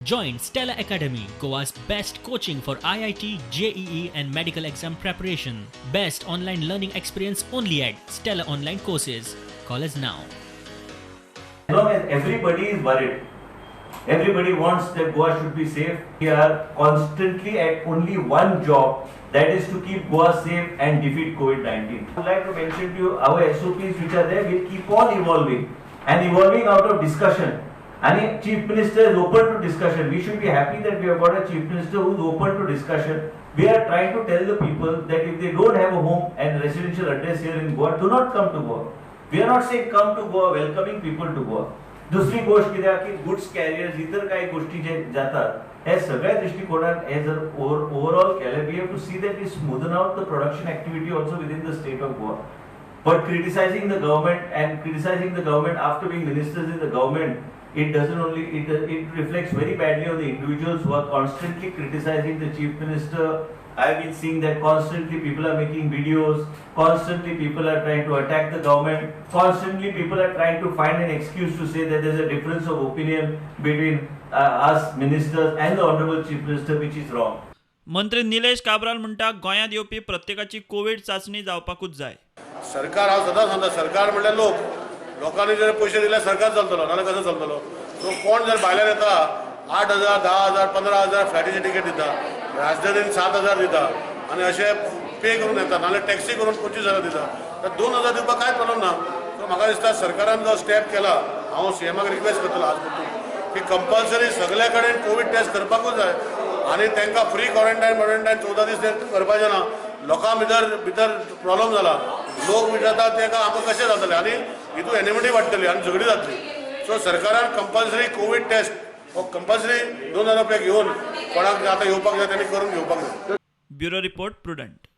Join Stella Academy, Goa's best coaching for IIT, JEE, and medical exam preparation. Best online learning experience only at Stella Online Courses. Call us now. As long as everybody is worried, everybody wants that Goa should be safe. We are constantly at only one job, that is to keep Goa safe and defeat COVID-19. I would like to mention to you our SOPs which are there will keep on evolving and evolving out of discussion. And Chief Minister is open to discussion. We should be happy that we have got a Chief Minister who is open to discussion. We are trying to tell the people that if they don't have a home and residential address here in Goa, do not come to Goa. We are not saying come to Goa, welcoming people to Goa. दुसरी गोष्ट कित्याक की goods carriers इतर काही गोष्टी जे जातात, हे सगळ्या दृष्टिकोनात हे जर ओव्हरऑल केले, we have to see that we smoothen out the production activity also within the state of Goa. But criticizing the government and criticizing the government after being ministers in the government, it doesn't only, it reflects very badly on the individuals who are constantly criticizing the Chief Minister. I have been seeing that constantly people are making videos, constantly people are trying to attack the government, constantly people are trying to find an excuse to say that there is a difference of opinion between us ministers and the Honorable Chief Minister, which is wrong. मंत्री निलेश काब्राल म्हणटा, गोंयांत येवपी प्रत्येकाची Covid चांचणी जावपाकूच जाय. सरकार, हांव सदांच सांगता, सरकार म्हणल्यार लोक. लोकांनी जर पयशे दिल्यार सरकार चलतलो, नाजाल्यार कसो चलतलो? सो कोण जर भायल्यान येता, 8,000, 10,000, 15,000 फ्लायटीचे तिकेट दिता, राजधानीन 7,000 दिता आनी अशे पे करून येता, नाजाल्यार टॅक्सी करून 25,000 दिता, तर 2,000 दिवपाक कांय प्रॉब्लम ना. सो म्हाका दिसता सरकारान जो स्टेप केला, हांव सीएमाक रिक्वेस्ट करतलो आज परतून की कंपल्सरी सगल्या कडेन कोवीड टेस्ट करपाकूच जाय आनी तांकां फ्री क्वॉरंटायन वॉरंटायन 14 दीस ते करपाचें ना. लोकां भितर भितर प्रॉब्लम जाला. लोक विचारता तेका आमकां कशें जातलें आनी हितून एनिमिटी वाडटली आनी झगडी जातली. सो सरकारान कंपल्सरी कोवीड टेस्ट हो कंपल्सरी 2,000 रुपया घेवन कोणाक आतां येवपाक जाय, तेणी करून घेवपाक जाय. Bureau report, prudent.